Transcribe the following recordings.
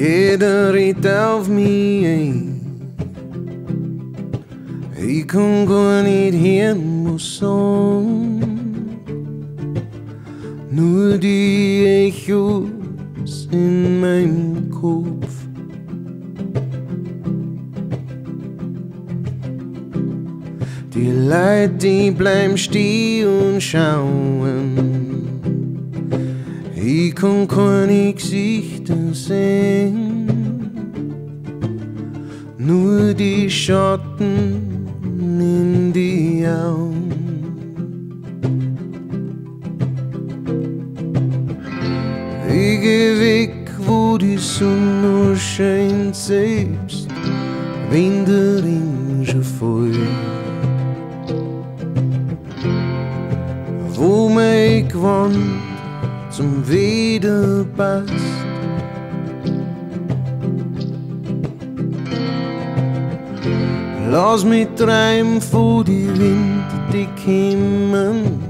Jeder redet auf mich ein. Ich kann gar nicht hören, was sagen. Nur die Echos in meinem Kopf. Die Leute, die bleiben stehen und schauen. Ich kann keine Gesichter sehen, nur die Schatten in die Augen. Ich geh weg, wo die Sonne nur scheint, selbst wenn der Regen schon fällt. Wo mein Gewand zum Wetter passt. Lass mich träumen von die Wind, die kommen,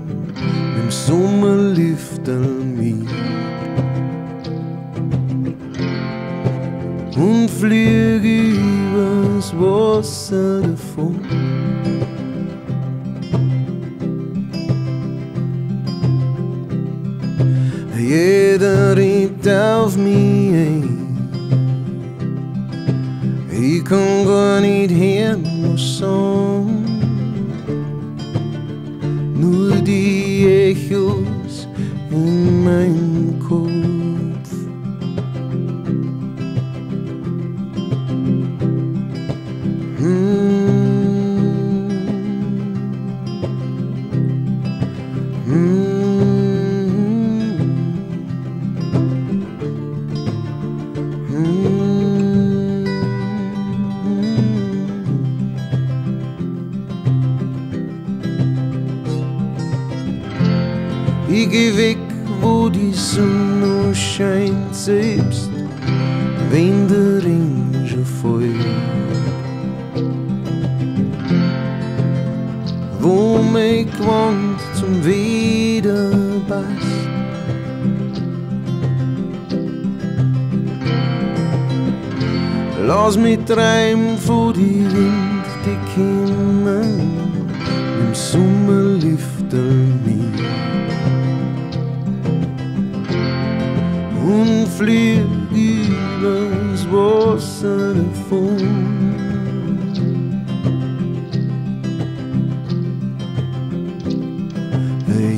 im Sommerlüfterl mit. Und flieg übers Wasser davon. Jeder redet auf mich ein. Ich kann gar nicht hören, was sagen. Nur die Echos in meinem Kopf. Ich geh weg, wo die Sonne scheint, selbst wenn der Regen schon fällt. Wo mein Gewand zum Wetter passt. Lass mich träumen von die Wind, die kommen, im Sommerlüfterl mit. Und flieg übers Wasser davon.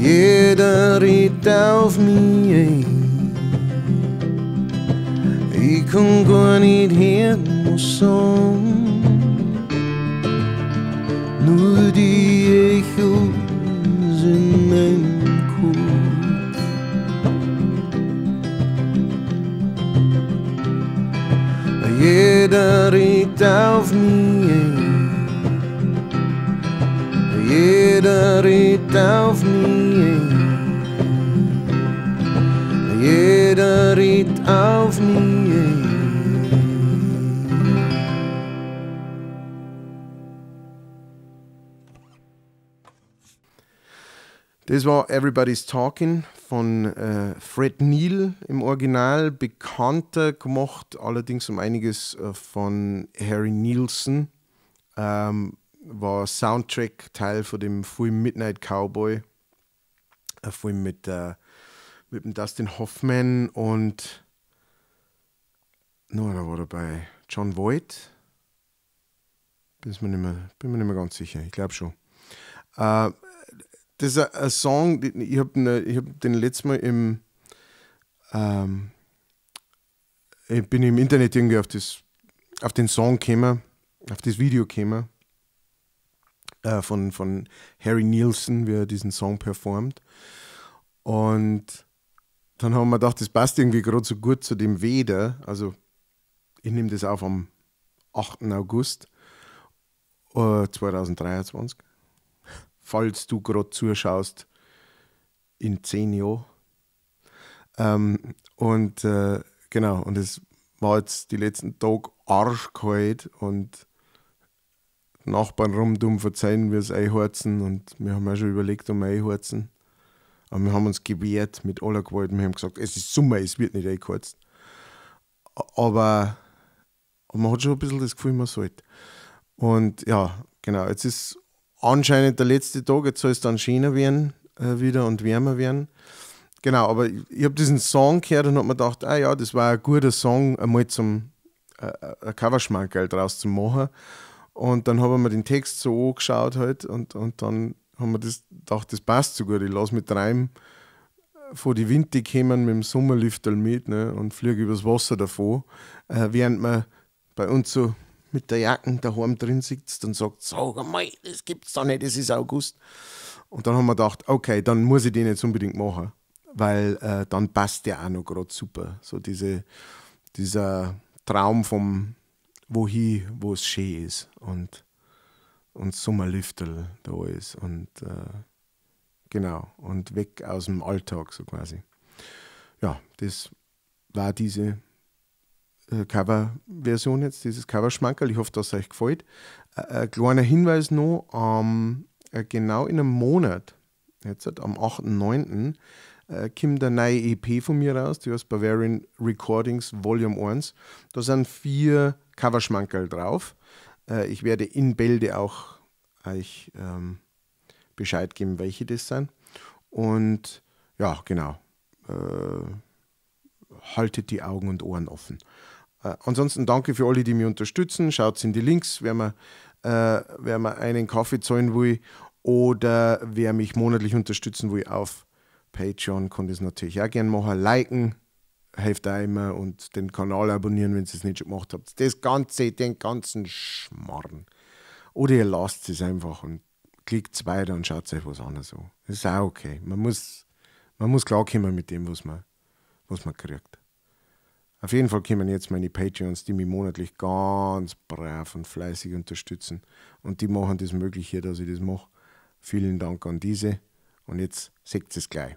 Jeder redet auf mich ein. Ich kann gar nicht hören, was sagen. Nur die Echos in meinem Kopf. Jeder redet auf mich ein. Jeder redet auf mich ein. Jeder redet auf mich ein. Das war Everybody's Talking von Fred Neil im Original, bekannter gemacht, allerdings um einiges von Harry Nilsson. War Soundtrack-Teil von dem Film Midnight Cowboy, ein Film mit dem Dustin Hoffman und noch einer war dabei, Jon Voight. Bin mir nicht mehr ganz sicher, ich glaub schon. Das ist ein Song, ich hab den letztes Mal ich bin im Internet irgendwie auf den Song gekommen, auf das Video gekommen, von Harry Nilsson, wie er diesen Song performt. Und dann haben wir gedacht, das passt irgendwie gerade so gut zu dem Wetter. Also ich nehme das auf am 8. August 2023. Falls du gerade zuschaust, in 10 Jahren. Genau, und es war jetzt die letzten Tage arschkalt und Nachbarn rundum verzeihen wir es einheizen und wir haben auch schon überlegt, ob wir einheizen. Aber wir haben uns gewehrt mit aller Gewalt. Wir haben gesagt, es ist Sommer, es wird nicht eingeheizt. Aber man hat schon ein bisschen das Gefühl, man sollte. Und ja, genau, jetzt ist anscheinend der letzte Tag, jetzt soll es dann schöner werden wieder und wärmer werden. Genau, aber ich habe diesen Song gehört und habe mir gedacht, ah ja, das war ein guter Song, einmal zum ein Coverschmankerl draus zu machen. Und dann habe ich mir den Text so angeschaut halt und dann haben wir das gedacht, das passt so gut. Ich lasse mit Reim vor die Winde kommen mit dem Sommerlüfterl mit, ne, und fliege übers Wasser davon, während man bei uns so mit der Jacken daheim drin sitzt und sagt, sag einmal, das gibt's doch nicht, das ist August. Und dann haben wir gedacht, okay, dann muss ich den jetzt unbedingt machen, weil dann passt der auch noch gerade super. So dieser Traum vom wohin, wo es schön ist und Sommerlüfterl da ist und genau, und weg aus dem Alltag so quasi. Ja, das war diese Cover-Version jetzt, dieses Cover-Schmankerl. Ich hoffe, dass es euch gefällt. Ein kleiner Hinweis noch, genau in einem Monat, jetzt am 8.9., kommt eine neue EP von mir raus, die heißt Bavarian Recordings Volume 1. Da sind 4 Coverschmankerl drauf. Ich werde in Bälde auch euch Bescheid geben, welche das sind. Und ja, genau. Haltet die Augen und Ohren offen. Ansonsten danke für alle, die mich unterstützen. Schaut in die Links, wer mir einen Kaffee zahlen will oder wer mich monatlich unterstützen will auf Patreon, kann das natürlich auch gerne machen. Liken, hilft auch immer, und den Kanal abonnieren, wenn ihr es nicht schon gemacht habt. Das Ganze, den ganzen Schmarrn. Oder ihr lasst es einfach und klickt weiter und schaut euch was anderes an. Das ist auch okay. Man muss klarkommen mit dem, was man kriegt. Auf jeden Fall kommen jetzt meine Patreons, die mich monatlich ganz brav und fleißig unterstützen. Und die machen das möglich hier, dass ich das mache. Vielen Dank an diese. Und jetzt seht es gleich.